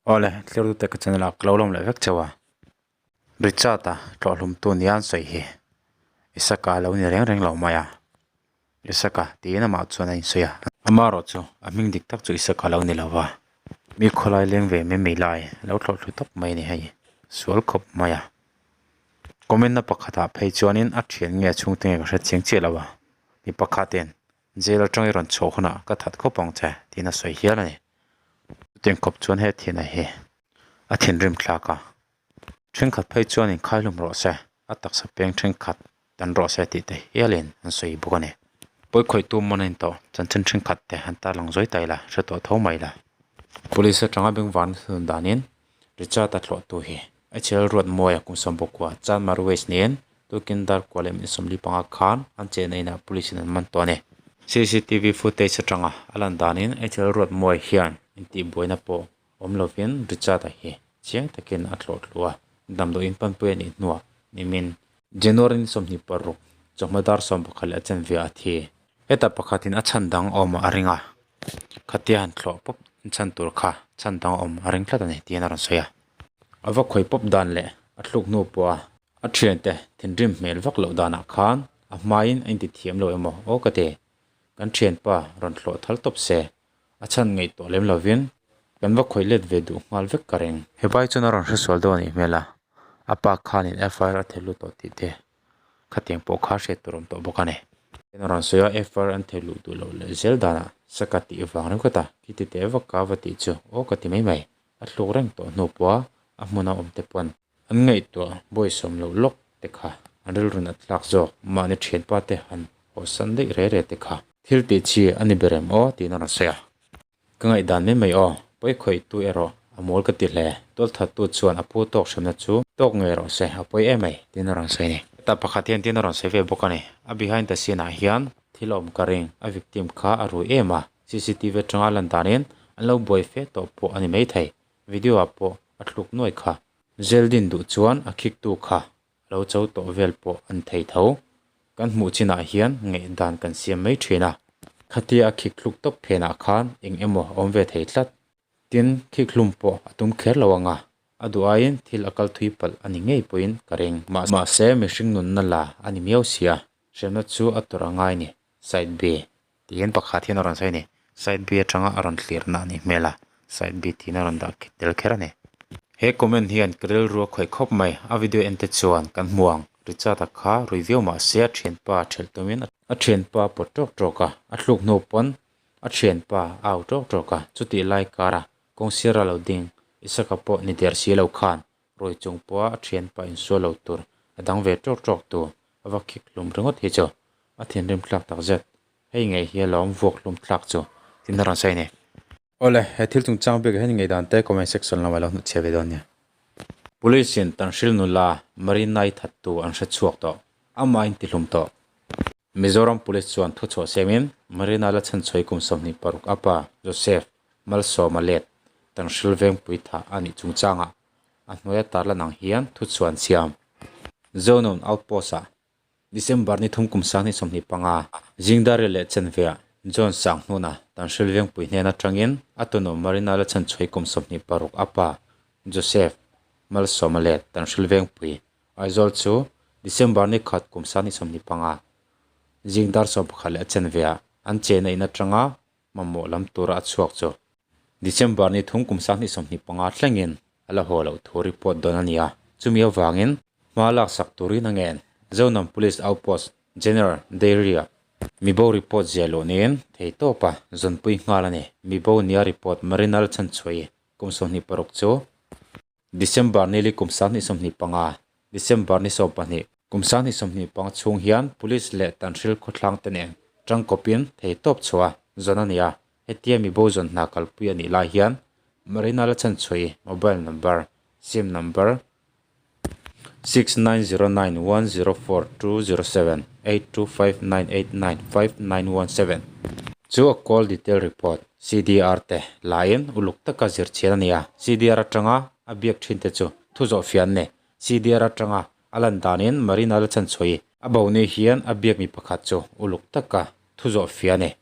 Awle, thlir tute ka channel ah ka lo lawm leh vek chauh a, Richard-a tlawhhlumtu nia an sawi hi Isaka a lo ni reng reng lo mai a, Isaka tiin amah chuan a insawi a, amaherawh chu a hming dik tak chu Isaka a lo ni lo va, mi khawlai leng ve mai mai lai lo thlawhthlu tawp mai a ni hei, sual khawp mai a, comment na pakhatah phei chuanin a thian nge a chhungte nge ka hre chiang chiah lo a, mi pakhatin Jail atang i rawn chhuah hunah ka that khawp ang che tiin a sawi hial a ni. Chutiang khawp chuan he thianah hi a thinrim thlak a, thenkhat phei chuan inkhailum rawh se, a taksa peng thenkhat dan rawh se tih te hialin an sawi bawk a ni. Pawikhawihtu man a intawh chanchin thenkhat te an tarlang zawi ta ila, hre tawh tho mai ila. Police atanga bengvarna thunun danin Richard-a thlawhtu hi HL Ruatmawia kum sawmpakua Chanmar West nen Tukin dar kua leh minute 45 khan an chenna inah police in an man tawh a ni. Cctv footage atanga a lan danin HL Ruatmawia hian intihbuaina pawh awm lovin Richard-a hi chiang takin a thlawh thlu a, damdawiin panpui a nih hnuah nimin January ni 26 chawhma dar 11 leh a chanve a thi. Heta pakhatin a chhan dang awm a ring a, khatia han thlawh pawp chhan tur kha chhan dang awm a ring tlat a ni tiin a rawn sawi a. A va khawi pawp dan leh a thluk hnu pawha A thiante thinrim hmel vak loh danah khan a hmain a inti thiam lo emaw aw ka ti. Kan thianpa rawn hlawh thal tawp se, a chhan ngaihtuah lem lovin kan va khawih let ve duh nghal vek ka ring. He pai chuan a rawn hresual deuh a nih hmel a, a pa khanin FIR a thei lut tawh tih te khatiang pawh kha hriat tur awm tawh bawk a ni. A rawn sawi a, FIR an thei luh duh loh leh zel danah saka tih vang ringawt a, khiti teh vak ka va tih chu aw ka ti mai mai. A thluk reng tawh hnu pawha a hmuna awm te pawn An ngaihtuah bawisawm loh lawk te kha an rilru nat tlak zawk, mahni thianpa te han hawhsan daih re re te kha. Thil tih chi a ni ber em aw tiin a rawn sawi a. Ka ngaihdan mai mai aw, pawi khawihtu erawh a mawl ka ti hle, tualthattu chuan a pu tawk hremna chu tawk ngei rawh se, a pawi em ai tiin a rawn sawi a ni. Heta pakhat hian tiin a rawn sawi ve bawk a ni. A behind the scene ah hian thil a awm ka ring, a victim kha a rui em a, cctv atanga a lan danin an lo buai fe tawh pawh a ni maithei. Video ah pawh a thluk nuai kha. Zeldin duh chuan a khiktu kha a lo cho tawh vel pawh an thei tho. Kan hmuh chinah hian ngaihdan kan siam mai thin a. Khatia a khik thluk tawp phenah khan eng emaw a awm ve thei tlat. Tin, khik hlum pawh a tum kher lo ang a, a duh aiin thil a kal thui palh a ni ngei pawhin ka ring. Mahse, mihring nunna la a ni miau sia, hremna chu a tawrh a ngai ni, side B. Tiin pakhat hian a rawn sawi a ni. Side B atanga a rawn thlirna a nih hmel a, side B tiin a rawn dah tel kher a ni. He comment hian ka rilru a khawih khawp mai, a video en te chuan kan hmu ang. Richard-a kha rui viau mah se a thianpa a thelh tumin a thianpa a pawt tawk tawk a, a thluk hnu pawn a thianpa a au tawk tawk a, chutih lai kara kawng sira lo ding Isaka pawh ni der si lo khan rui chung pawha a thianpa insual lo tur a dang ve tawk tawk tu a va khik hlum ringawt hi chu a thinrim thlak tak zet. Hei ngei hi a lawm vuak hlum thlak chu tin a rawn sawi a ni. Awle, he thil chungchang bik ah hian ngei dan te comment section lamah lo hnutchhiah ve dawn nia. Police in Tanhril nula Marinai thattu an hre chhuak tawh, amah in tihlum tawh. Mizoram Police chuan thuchhuah siamin Marina la chhanchhuai kum 26 a pa Joseph Malsawma let Tanhril Vengpui thah a nih chungchangah a hnuaia tarlan ang hian thuchhuah an siam. Zonon Outpost-ah December ni thum kum 2025, Zingdari leh Chenveah John Sanghnuna Tanhril Vengpui hnen atangin a tunu Marina la chhanchhuai kum 26 a pa Joseph Malsawma leh Tanhril Vengpui Aizawl chu December ni khat kum 2025, Zingdar 11 leh Chenveah an chena in atanga mamawh lam tura a chhuak chu December ni thum kum 2025 thlengin a la haw loh thu report dawn a ni a, chumi avangin hma laksak turin a ngen. Zonam Police Outpost General Dairy-ah mibo report ziah luh niin thei tawp a, zawnpui nghal a ni. Mibo nia report Marinal Chhanchhuai kum 26 chu December ni li kum 2025, December ni 12 kum 2025 chhung hian Police leh Tanhril khawthlang te nen tangkawpin thei tawp chhuah zawn a ni a, hetia mibo zawn hna kalpui a nih lai hian Marina la chhanchhuai mobile number, sim number, 6909104207 8259895917 chu a call detail report, CDR, te laiin uluk taka zir chhian a ni a, CDR atanga a biak thin te chu thu zawh fiah an ni. CDR atanga a lan danin Marina la chhanchhuai a bo ni hian a biak mi pakhat chu uluk taka thu zawh fiah a ni.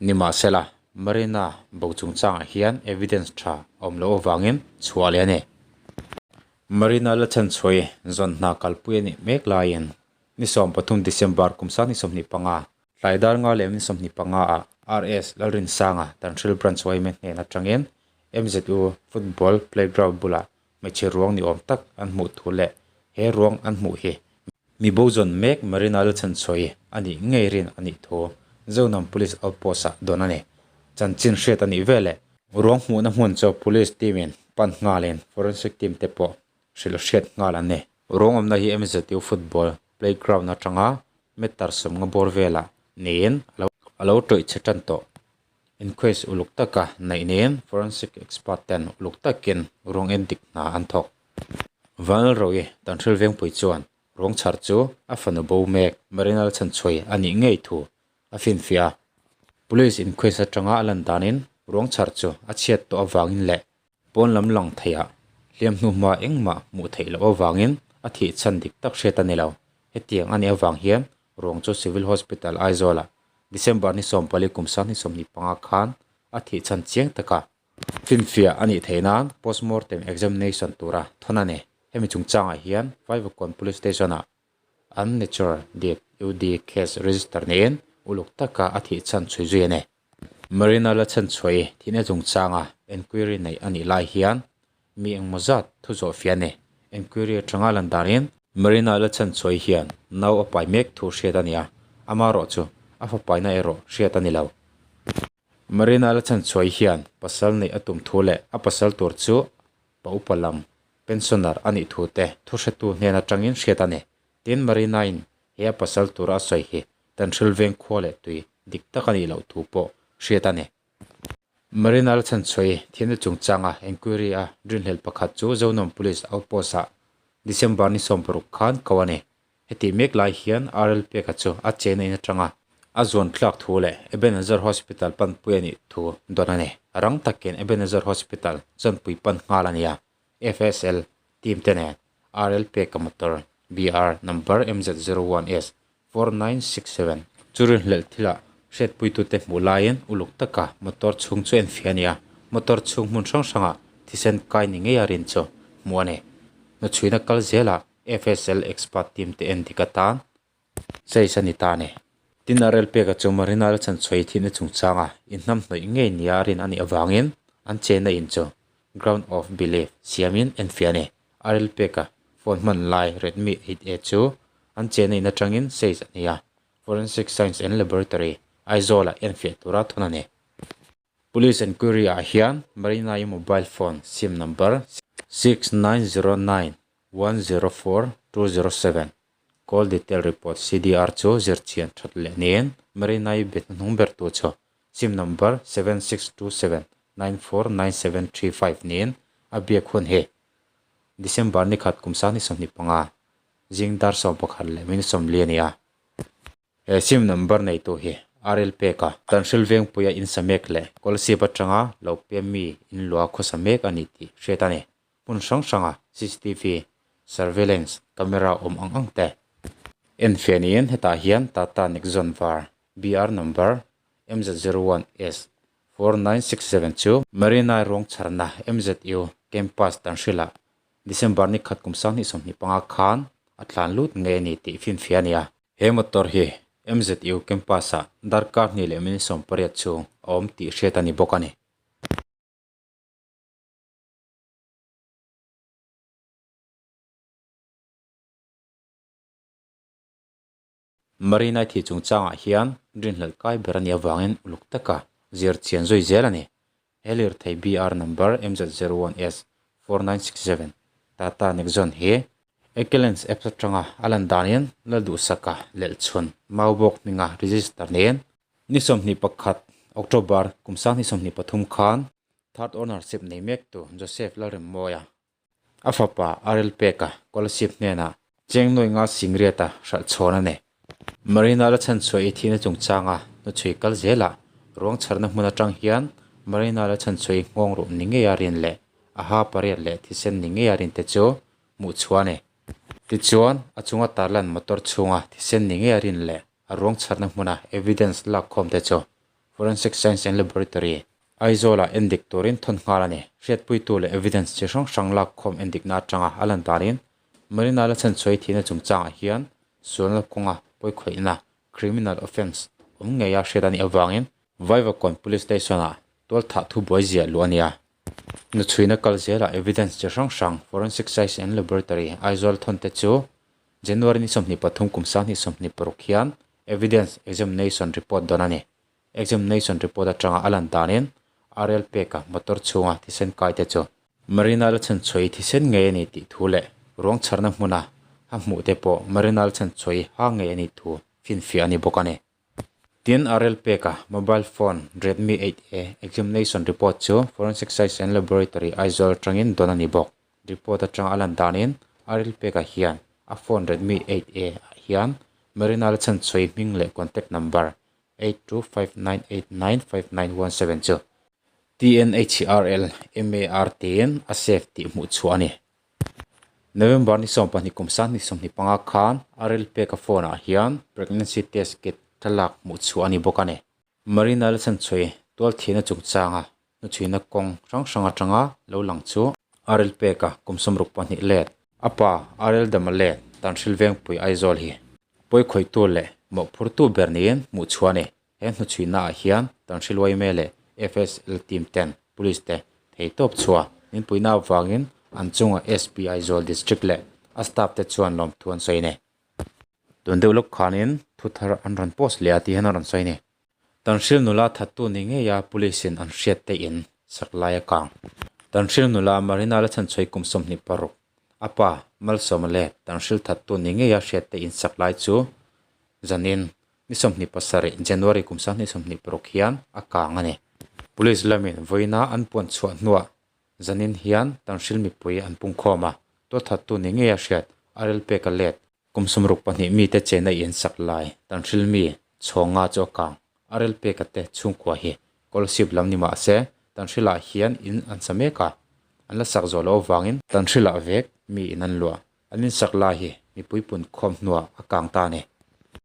Nimahsela, Marina bo chungchangah hian evidence tha a awm loh avangin chhuah leh a ni. Marina la chhanchhuai zawn hna kalpui a nih mek laiin ni 13 December kum 2025 tlai dar nga leh ni 25 ah RS Lalrinsanga Tanhril Branch yma hnen atangin MZU Football Playground bulah hmeichhe ruang ni awm tak an hmuh thu leh he ruang an hmuh hi mi bo zawn mek Marina Lalchhanchhuai a nih ngei rin a nih thu Zonam Police Outpost ah dawn a ni. Chanchin hriat a nih veleh ruang hmuhna hmun chu Police team in pan nghalin Forensic team te pawh hrilh hriat nghal an ni. Ruang awmna hi MZU Football Playground atanga meter sawmnga bawr velah niin a lo tawih chhe tan tawh. Inquest uluk taka neih niin forensic expert ten uluk takin ruang en dik hna an thawk. Vanlalroyi Tanhril Vengpui chuan ruang chhar chu a fanu bo mek Marinal chhanchhuai a nih ngei thu a finfiah a. Police inquest atanga a lan danin ruang chhar chu a chhiat tawh avangin leh Pawn lam lang theiah hliam hnuhma engmah hmuh theih loh avangin a thih chhan dik tak hriat a ni lo. Hetiang a nih avang hian ruang chu Civil Hospital Aizawlah December ni 14 kum 2025 khan a thih chhan chiang taka finfiah a nih theih nan postmortem examination tura thawn a ni. Hemi chungchangah hian Vaivakawn Police Station-ah Unnatural Death, UD, case register niin uluk taka a thih chhan chhui zui a ni. Marina la chhanchhuahi thihna chungchanga enquiry neih a nih lai hian mi engmaw zat thu zawh fiah a ni. Enquiry atanga lan danin Marina la chhanchhuahi hian nau a pai mek thu hriat a ni a, amaherawh chu a fapaina erawh hriat a ni lo. Marina la chhanchhuahi hian pasal neih a tum thu leh a pasal tur chu pa upa lam pensioner a nih thu te thu hretu hnen atangin hriat a ni. Tin, Marina-in he a pasal tura a sawi hi Tanhril veng khua leh tui dik tak a nih loh thu pawh hriat a ni. Marina la chhanchhuahi thiamna chungchanga enquiry a rinhlelh pakhat chu Zonuam Police Outpost-ah December ni 16 khan ko a ni. Hetih mek lai hian RL Peka chu a chena in atanga a zuan tlak thu leh Ebenezer Hospital panpui a nih thu dawn a ni. Rang takin Ebenezer Hospital chuanpui pan nghal a ni a, FSL team te nen RL Peka motor BR number MZ01S 4967 chu rinhlelh thilah hriatpuitute hmuh laiin uluk taka motor chhung chu en fiah a ni a, motor chhung hmun hrang hrangah thisen kai ni ngei a rin chu hmuh a ni. Hnuchhuina kal zelah FSL expert team te en dik atan chase a ni ta a ni. Tin, a rel peka chu Marina la chhanchhuahi thihna chungchanga inhnamhnawih ngei nia a rin a nih avangin an chenna in chu ground of belief siamin en fiah a ni. A rel peka phone hman lai Redmi 8A chu an chenna in atangin chase a ni a, Forensic Science and Laboratory, Aizawl-ah en fiah tura thawn a ni. Police enquiry ah hian Marina-i mobile phone sim number 6909104207 call detail report CDR chu zirchian that leh niin Marina-i be hnuhnung ber tu chu sim number 7627949735 niin a biak hun hi December ni khat kum 2025 zing dar 11 leh minute 40 a ni a. He sim number neitu hi RL Peka, Tanhril Vengpuia in sa mek leh Kolasib atanga lo pem mi in lua khawsa mek a ni tih hriat a ni. Hmun hrang hranga cctv surveillance camera awm ang ang te enfiah niin hetah hian Tata Nexon var BR number MZ01S 4967 chu Marina ruang chharna MZU campus Tanhrilah December ni khat kum 2025 khan a tlan lut ngei a ni tih finfiah a ni a. He motor hi MZU campus-ah darkar hnih leh minute 18 chhung a awm tih hriat a ni bawk a ni. Marina thih chungchangah hian rinhlelh kai ber a nih avangin uluk taka zir chian zui zel a ni. He lirthei BR number MZ01S 4967 Tata Nexon hi Ekelens apps atanga a lan danin Lalduhsaka lelhchhun Maubawk hminga register niin ni 21 October kum 2023 khan third ownership nei mektu Joseph Lalremmawia A fapa Arel Peka Kolasib hnenah cheng nuai nga singriata hralh chhawn a nei. Marina la chhanchhuah i thihna chungchanga hnuchhui kal zelah ruang chharna hmun atang hian Marina la chhanchhuah i nghawng ruh ni ngeia rin leh a ha pariat leh thisen ni ngeia rin te chu hmuh chhuah a ni. Tichuan, a chunga tarlan motor chhunga thisen ni ngeia rin leh a ruang chharna hmuna evidence lakkhawm te chu. Forensic Science and Laboratory, Aizawl-ah endik turin thawn nghal a ni. Hriatpuitu leh evidence chi hrang hrang lakkhawm endikna atanga a lan danin Marina la chhanchhuai thihna chungchangah hian sualna kawnga pawikhawihna, criminal offence, awm ngeia hriat a nih avangin Vaivakawn Police Station-ah tualthah thubuai ziah luh a ni a. Nuchhuina kal zelah evidence chi hrang hrang Forensic Science and Laboratory, Aizawl thawn te chu January ni 23 kum 2026 hian evidence examination report dawn a ni. Examination report atanga a lan danin Ariel peka motor chhunga thisen kai te chu Marina la chhanchhuahi thisen ngei a ni tih thu leh ruang chharna hmuna a hmuh te pawh Marina la chhanchhuahi ha ngei a nih thu finfiah a ni bawk a ni. Tin, Ariel peka mobile phone Redmi 8A examination report chu Forensic Science and Laboratory Aizawl atangin dawn a ni bawk. Report atanga a lan danin Ariel peka hian a phone Redmi 8A ah hian Marina la chhanchhuahi hming leh contact number 8259895917 chu TNHRL MAR tiin a save tih hmuh chhuah a ni. November ni 12 kum 2025 khan a rel peka phone ah hian pregnancy test kit thlalak hmuh chhuah a ni bawk a ni. Marina Lalchhanchhuai tualthihna chungchanga hnuchhuina kawng hrang hrang atanga lo lang chu a rel peka kum 62 let a pa RL Dama let Tanhril Vengpui Aizawl hi pawikhawihtu leh mawhphurtu ber niin hmuh chhuah a ni. He hnuchhuihna ah hian Tanhril Uaime leh FSL team ten Police te thei tawp chhuah min puihna avangin an chunga SP Aizawl District leh a staff te chuan lawmthu an sawi a ni. Tun deuh lawk khanin thu thar an rawn post leh a tih hian a rawn sawi a ni. Tanhril nula thattu ni ngeia Police in an hriat te in sak lai a kang. Tanhril nula Marina la chhanchhuai kum 26 a pa Malsawma leh Tanhril thattu ni ngeia hriat te in sak lai chu zanin Ni 27 January kum 2026 hian a kang a ni. Police lamin vawiina an puan chhuah hnuah zanin hian Tanhril mipui an pungkhawm a, tualthattu ni ngeia hriat a rel pek a let. Kum 62 mite chena i an sak lai Tanhril mi chhawnga chu a kang. A rel peka te chhungkua hi Kawlsip lam ni mah se Tanhrilah hian in an sa mek a, an la sak zawh loh avangin Tanhrilah vek mi in an luah. An insak lai hi mipui punkhawm hnuah a kang ta a ni.